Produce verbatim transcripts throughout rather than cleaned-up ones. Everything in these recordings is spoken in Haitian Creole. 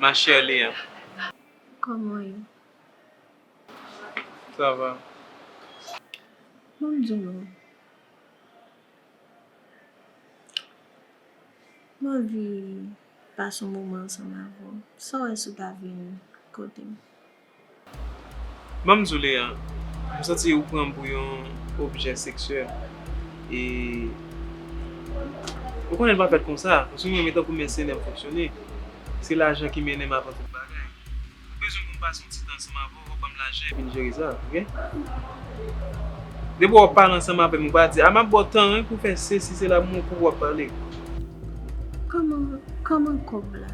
Ma chère Léa. Kòman w ye? Ça va. Ban m di w non. M anvi pase yon moman ansanm avè w. Sa w wè si w ta vin kote m? Ban m di w, Léa, m santi ou pran m pou yon objè seksyèl. E ou konnen l pa fèt konsa. Paske mwen menm tankou mèsenè m fonksyone. Se lajan ki mennen m avan tout bagay. Ou bezwen pou m pase yon ti tan ansanm avè w, w ap ban m lajan epi n jere sa, oke? Depi w ap pale ansanm avè m, ou pa di, "A, m ap ba w tan, wi, pou w fè sesi, sela," m wè w ap pale. Kòman, kòman kòb la?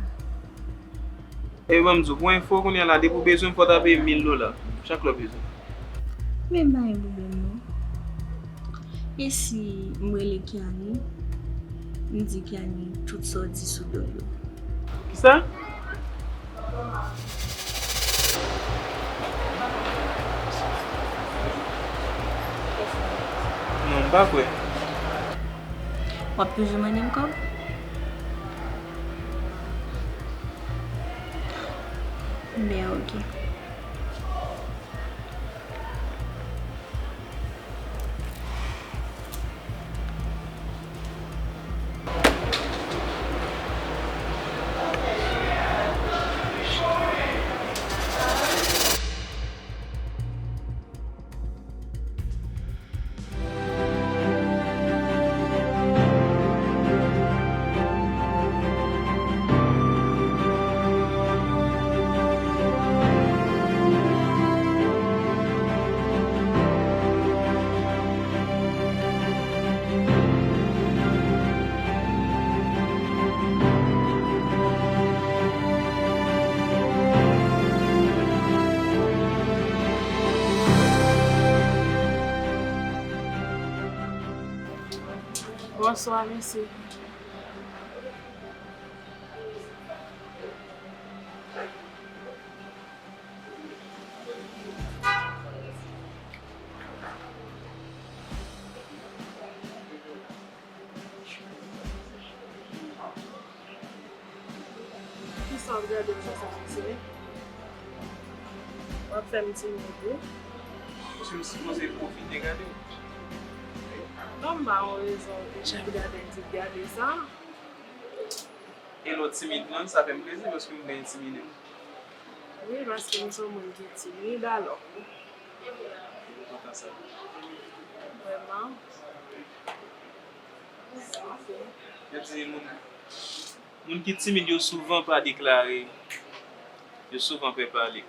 Epi ban m di w, pou enfo, kounye a la, depi w bezwen m, fò w ta peye mil dola. Chak lè w bezwen. Men pa gen pwoblèm non. E si m rele Kiani, m di Kiani tout sa w di sou do l yo? Kisa? Non, m pa kwè. W ap toujou mande m kòb? Men oke. Bonswa, mesye. Kisa w ap gade m konsa, mesye? W ap fè m timid, wi. Mesye, m sipoze pwofite gade w. Non, m ba w rezon, w te jan gade m, ti gade sa. E lè w timid lan, sa fè m plezi paske m vle entimide w. Wi, paske m se yon moun ki timid, alò. M kontan sa. Vrèman. Ok. Yo di moun, moun ki timid yo souvan pa deklare. Yo souvan pè pale.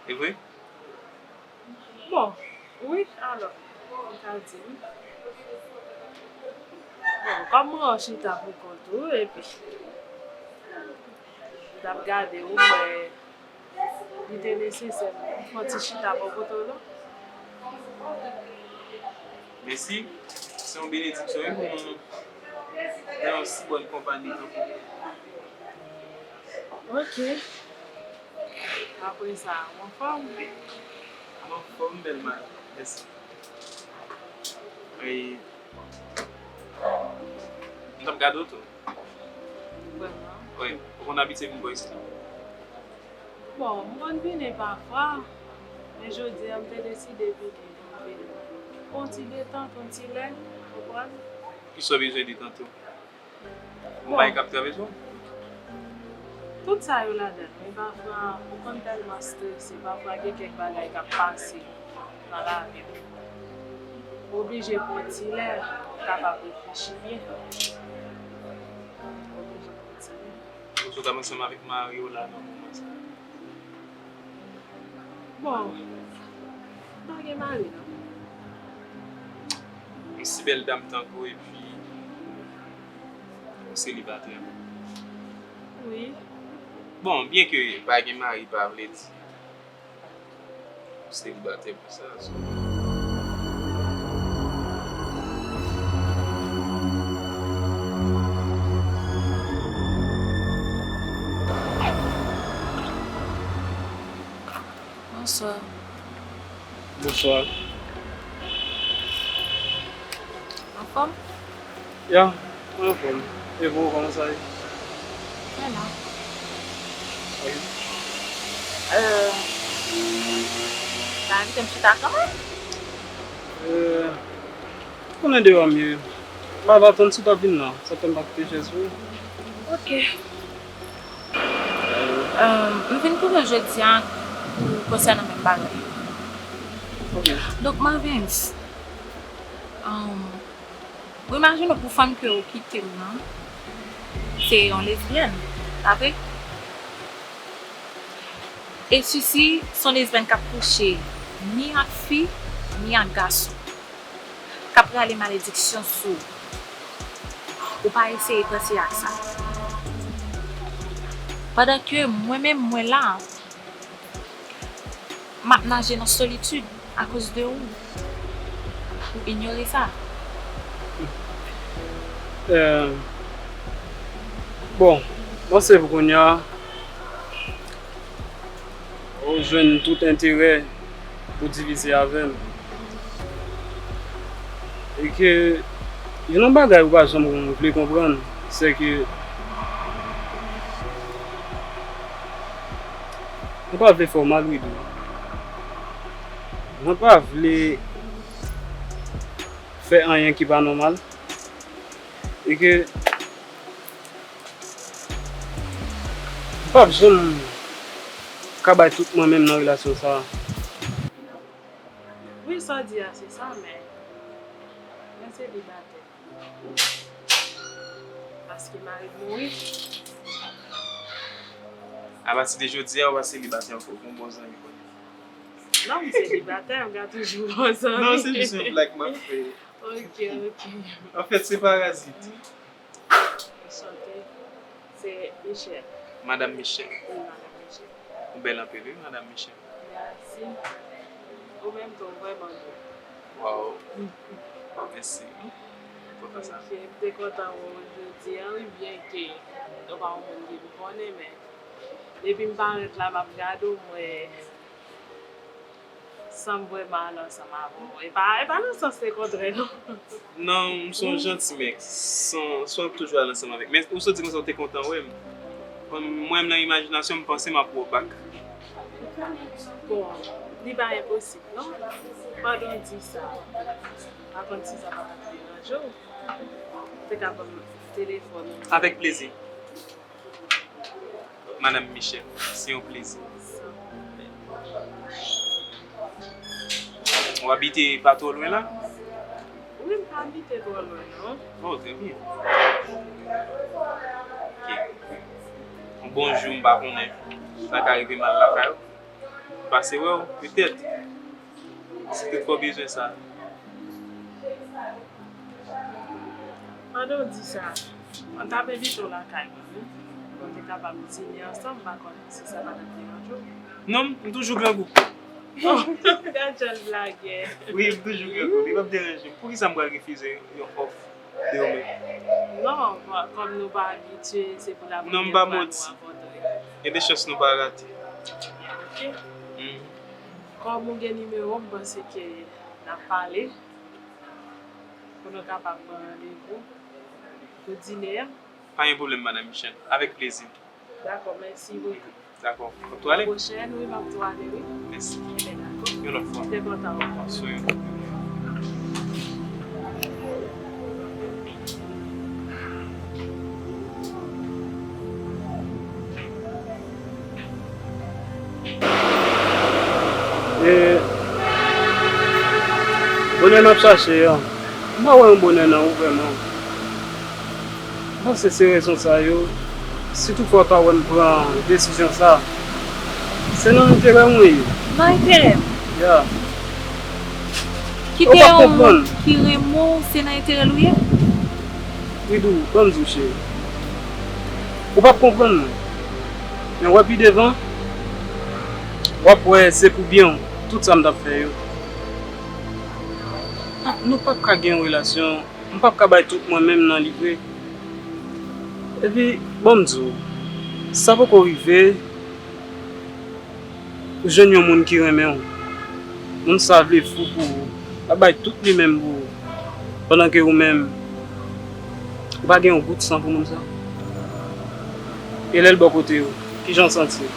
E vre? Bon, wi, alò, m ka di wi. Bon, kòm mwen chita pou kont ou, epi m t ap gade w, m wè li te nesesè pou m fè yon ti chita bò kote w la. Mèsi. Se yon benediksyon, wi, pou mwen nan yon si bòn konpayi tankou ou. Ok. Apre sa, w anfòm? M anfòm, bèl mari. Mèsi. E, m t ap gade w tou. Vrèman? Wi. Ou konn abitye vin bò isit la? Bon, m konn vini pafwa, men jodi a m te deside vini pou m vin pran yon ti detant, yon ti lè, ou konprann? Kisa w bezwen detante w? Bon. Yon bagay k ap travèse w? Tout sa yo ladan l, men pafwa, ou konn tèlman strese, pafwa gen kèk bagay k ap pase nan lavi w. Ou oblije pran ti lè, ou kapab reflechi byen. Ou oblije pran ti lè. Ou sot ap ansanm avèk mari w la nan moman sa? Bon, m pa gen mari non. Yon si bèl dam tankou w epi ou selibatè. Wi. Bon, byenke pa gen mari pa vle di ou selibatè pou sa, so. Bonswa. Bonswa. Anfòm? Ya, mwen anfòm. E vou, kòman sa ye? Mwen la. Euh, pa envite m chita kanmenm? Euh, konnen deyò mye. M ap atann si w t ap vin la. Sa fè m pa kite chèz mwen. Ok. Euh, m vin kouri w jodi a pou konsènan menm bagay. Ok. Donk, Marvens, euh, ou imajine w pou fanm ke ou kite m nan, se yon lesbyèn, pa vre? E Sisi, se yon lesbyèn k ap kouche ni ak fi, ni ak gason, k ap rale malediksyon sou ou. Ou pa eseye panse ak sa. Pandan ke mwen menm, mwen la, m ap naje nan solitid akoz de ou. Ou inyore sa. Euh, bon, m panse pou kounye a, ou jwenn tout enterè pou divize avè m. E ke gen yon bagay ou pa janm vle konprann, se ke mwen pa vle fè w mal, Widou. Mwen pa vle fè anyen ki pa nòmal. E ke m p ap janm ka bay tout mwen menm nan relasyon sa a. Wi, sa w di a, se sa, men mwen selibatè. Paske mari m mouri. Apati de jodi a, ou pa selibatè ankò, ou gon bon zanmi kounye a. Non, m selibatè, m ka toujou gon zanmi. Non, se jis yon blag m ap fè. Ok, ok. Anfèt, se parazit. Anchante. Se Michel. Madanm Michel. Wi, Madanm Michel. Ou bèl anpil, wi, Madanm Michel. Mèsi. Ou menm tou, ou vrèman bèl. Waw. Mèsi. Kontan sa. Ok, m te kontan wè w jodi a, wi, byen ke ou pa yon moun ke m konnen, men depi m parèt la, m ap gade w, m wè san m vrèman al ansanm avè w. E pa, e pa nan sans se kontrè, non. Non, m se yon janti, men san, san w ap toujou al ansanm avè m. Men ou soti konsa, ou te kontan wè m. Kòm mwen, nan imajinasyon m, m panse m ap wè w bak. Bon, li pa enposib, non. Pandan w di sa, m pa konn si sa pa t ap deranje w. Ou te ka ban m telefòn ou. Avèk plezi. Madanm Michel, se yon plezi. Ou abite pa twò lwen la? Wi, m pa abite twò lwen, non. Oh, trè byen. Ok. Yon bon jou, m pa konnen. Sa ka rive m al lakay ou. M pase wè w, petèt. Si toutfwa w bezwen sa. Pandan w di sa, mwen t ap envite w lakay mwen, wi. Pou nou te kapab dine ansanm, m pa konnen si sa pa t ap deranje w. Non, m toujou grangou. Oh, gad jan l blagè. Wi, m toujou grangou. Li p ap deranje m. Poukisa m pral refize yon òf de ou menm? Non, kòm nou pa abitye, se pou la premyè fwa nou rankontre. Non, m pa manti. Gen de chans nou pa rate. Ok. Hmm. Kòm ou gen nimewo m, m panse ke n ap pale pou nou kapab pran randevou pou dine a. Pa gen pwoblèm, Madanm Michel. Avèk plezi. Dakò, mèsi bokou. Dakò. Fòk tou ale? Pwochèn, wi, m ap tou ale, wi. Mèsi. Ebyen, dakò. Yon lòt fwa. M te kontan wè w. Sou yon. E bonè m ap chache an, m pa wè yon bonè nan ou vrèman. M panse se rezon sa yo, si toutfwa w ta wè m pran desizyon sa, se nan enterè w mwen ye. Nan enterè m? Ya. Kite yon moun ki renmen w, se nan enterè l ou ye? Widou, ban m di w, cheri. Ou p ap konprann mwen. Men w ap pi devan, w ap wè se pou byen w, tout sa m t ap fè yo. Ah, nou p ap ka gen yon relasyon, m p ap ka bay tout mwen menm nan li vre. Epi, ban m di w, sa poko rive, ou jwenn yon moun ki renmen w. Moun sa vle fou pou ou. L ap bay tout li menm pou ou. Pandan ke ou menm, ou pa gen yon gout san pou moun sa. E lè l bò kote ou, Kijan w santi w?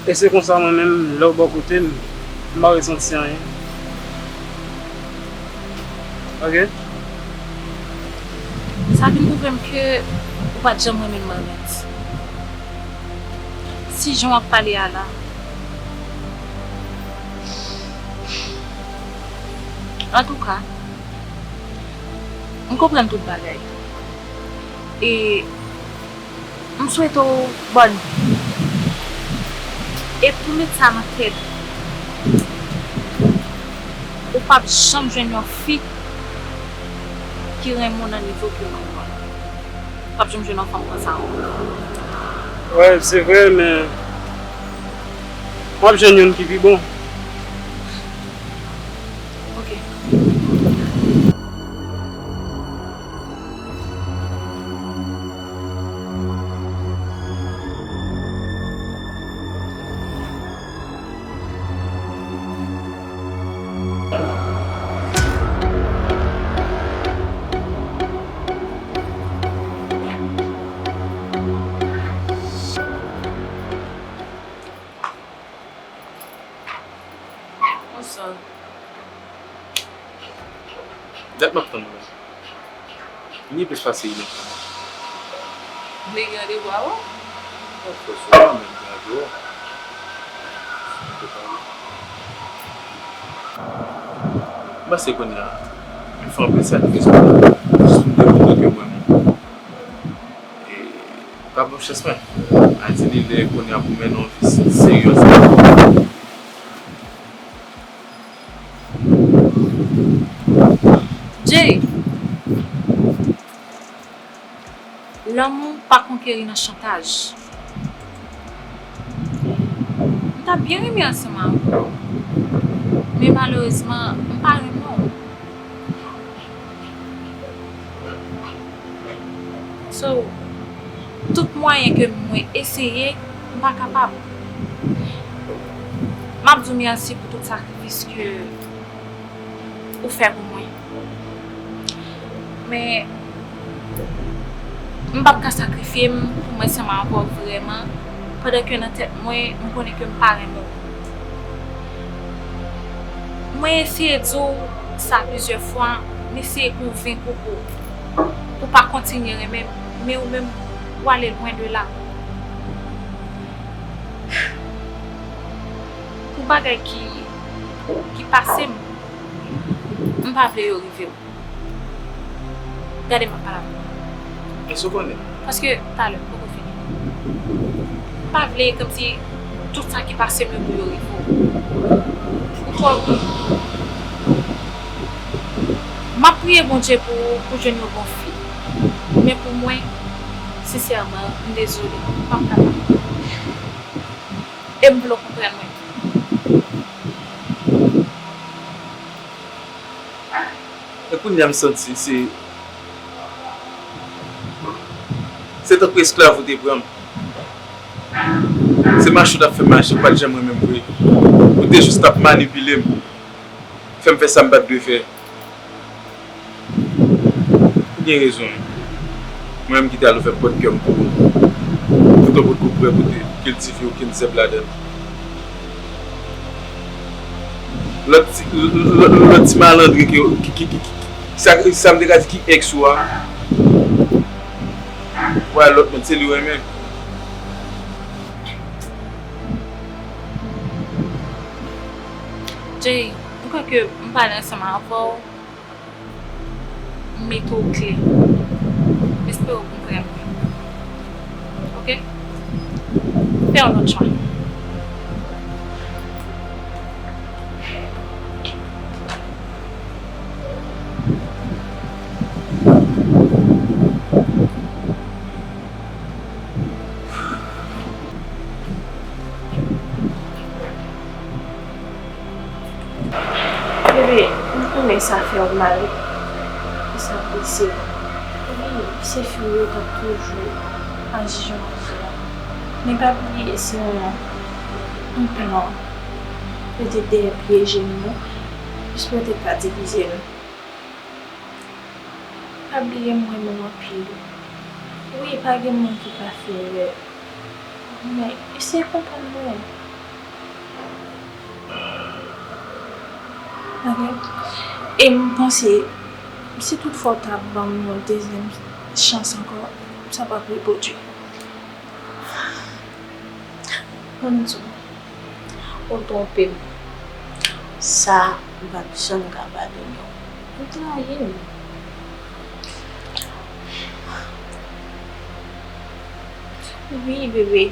E se konsa mwen menm, lè w bò kote m, m pa resanti anyen. Oke? Sa vin pwouve m ke ou pa t janm renmen m, Marvens. Si jan w ap pale a la. Antouka, m konprann tout bagay. E m swete w bòn vi. E pou met sa nan tèt ou, ou p ap janm jwenn yon fi ki renmen w nan nivo ke w renmen mwen. W ap janm jwenn yon fanm konsa ankò. Wi, se vre, men w ap jwenn youn ki pi bon. Ok. Bonswa. Dat m ap tann ou la. M gen plis pase inèdtan. M te gen randevou avè w? Of course, ou pa menm gen randevou. M panse kounye a, m fè anpil sakrifis pou ou, jis pou m te montre ke mwen menm. E, ou ka ban m chans mwen. Ayiti, li lè kounye a pou mennen yon vi seryèz. Jay, lanmou pa konkeri nan chantaj. M t ap byen renmen ansanm avè w, men malerezman, m pa renmen w. So, tout mwayen ke mwen eseye, m pa kapab. M ap di w mèsi pou tout sakrifis ke ou fè pou mwen. Men, m p ap ka sakrifye m pou m ansanm avè w vrèman, pandan ke nan tèt mwen, m konnen ke m pa renmen w. Mwen eseye di w sa plizyè fwa, m eseye konvenk ou pou, pou w pa kontinye renmen m, men ou menm, ou ale lwen de la. Pou bagay ki, ki pase m, m pa vle yo rive w. Gade m ap pale avè w. Èske w konnen? Paske talè m poko fini. M pa vle kòmsi tout sa ki pase m yo pou yo rive w. Ou twò gou. M ap priye Bondye pou ou, pou jwenn yon bon fi. Men pou mwen, sensèman, m dezole. M p ap kapab. E m vle w konprann mwen. E kounye a m santi se, se tankou esklav ou te pran m. Se mache w t ap fè m mache, ou pa t janm renmen m vre. Ou te jis t ap manipile m, fè m fè sa m pa t dwe fè. Ou gen rezon wi. Mwen menm ki te al ouvè pòt kè m pou ou, poutan w potko prè pou te kiltive okenn zèb ladan l. Lòt ti, lòt, lòt ti malandren ki, ki, ki, ki, ki, sa, sa m te ka di ki èks ou a, wè lòt moun se li w renmen. Jay, m kwè ke m pale ansanm avè w, m mete w klè. M espere w konprann mwen. Oke? Fè yon lòt chwa. Bebe, m konnen sa fè w mal, e sa blese w. Wi, se fi w yo t ap toujou aji jan w aji a. Men pa bliye se yon, yon plan yo te dèyè pyeje nou, jis pou yo te ka divize nou. Pa bliye m renmen w anpil. Wi, pa gen moun ki pa fè erè. Men, eseye konprann mwen. Ok? E m panse, si toutfwa w ta ban m yon dezyèm chans ankò, sa p ap repwodui. Ban m di w, ou twonpe m. Sa, m p ap janm ka padone w. Ou trayi m. Wi, bebe.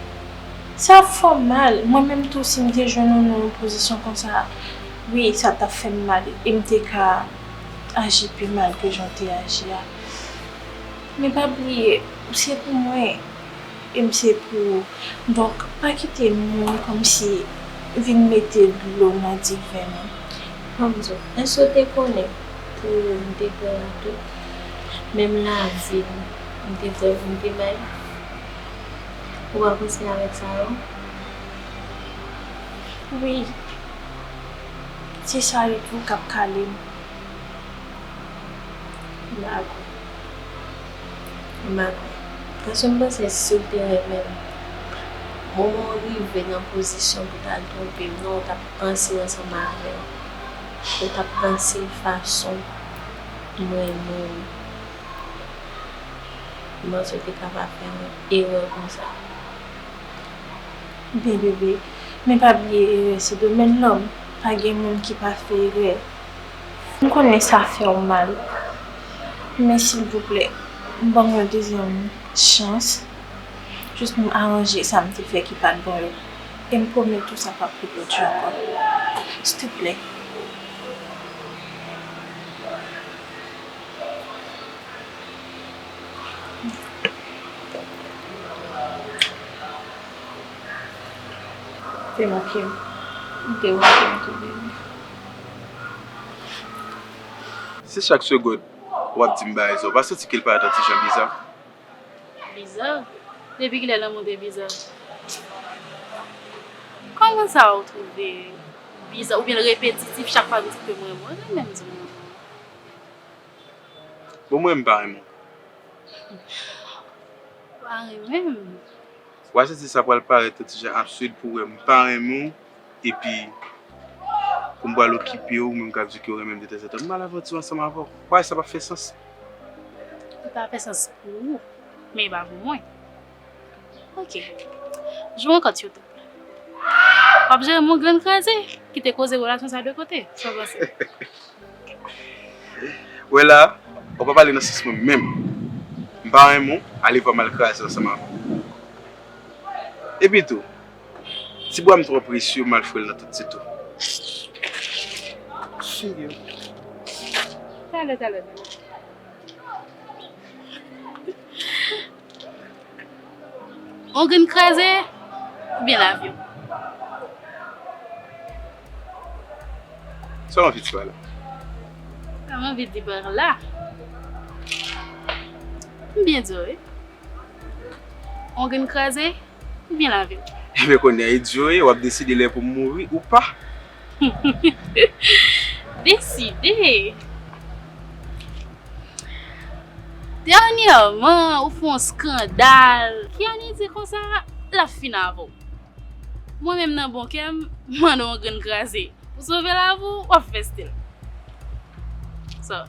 Sa ap fè w mal. Mwen menm tou, si m te jwenn ou nan yon pozisyon konsa, wi, sa t ap fè m mal. E m te ka aji pi mal ke jan w te aji a. Men pa bliye, ou se pou mwen. E m se pou ou. Donk, pa kite moun kòmsi vin mete dlo nan diven nou. Ban m di w, èske w te konnen pou ou m te prè a tou? Menm lavi m, m te prè pou m te bay. Ou pa panse avèk sa yo? Wi. Se sa yo tou k ap kale m. M pa kwè. M pa kwè. Paske m panse si w te renmen m, moman w rive nan pozisyon pou w t al twonpe m nan, w t ap panse ansanm avè m. Ou t ap panse fason m renmen w. M panse w te ka pa fè yon erè konsa. Byen, bebe, men pa bliye erè se domèn lòm. Pa gen moun ki pa fè erè. M konnen sa fè w mal. Men silvouplè, ban m yon dezyèm chans. Jis pou m aranje sa m te fè ki pa t bon yo. E m pwomèt ou sa p ap repwodui ankò. Silvouplè. Te manke m. Te manke m tou, bebe. Si chak segond w ap di m bagay sa, w pa santi ke l parèt yon ti jan biza? Biza? Depi kilè lanmou te biza? Kòman sa ou twouve biza oubyen repetitif chak fwa m di ke m renmen w, renmen m di m renmen w? Bon, mwen, m pa renmen w. Pa renmen m? W a santi sa pral parèt yon ti jan absid pou w wè m pa renmen w, epi pou m pral okipe w, ou menm k ap di ke w renmen m detanzantan, m al avanti ansanm avè w. W a wè sa p ap fè sans. Li pa fè sans pou ou, men e pa pou mwen. Ok. Jwe yon kont sou tou. W ap jere m yon grenn kraze ki te koze relasyon sa de kote. Sa w panse? Wè la, w pa pale nan sans mwen menm. M pa renmen w, ale pa m al kraze ansanm avè w. Epi tou, ti bwa m twò presye, m al fre l nan tout ti tou. Figi w. Talè, talè, talè. Yon grenn kraze, oubyen lavi w? Sa w anvi di pa la? Sa m anvi di pa la? M byen di w, wi. Yon grenn kraze, oubyen lavi w? Ebyen, kounye a, e di w, wi, w ap deside lè pou m mouri ou pa. Deside. Dènyèman, ou fè yon eskandal. Kiani di konsa, l ap fin avè w. Mwen menm nan bon kè m, m mande w yon grenn kraze. Pou sove lavi w, w ap fè stil. So,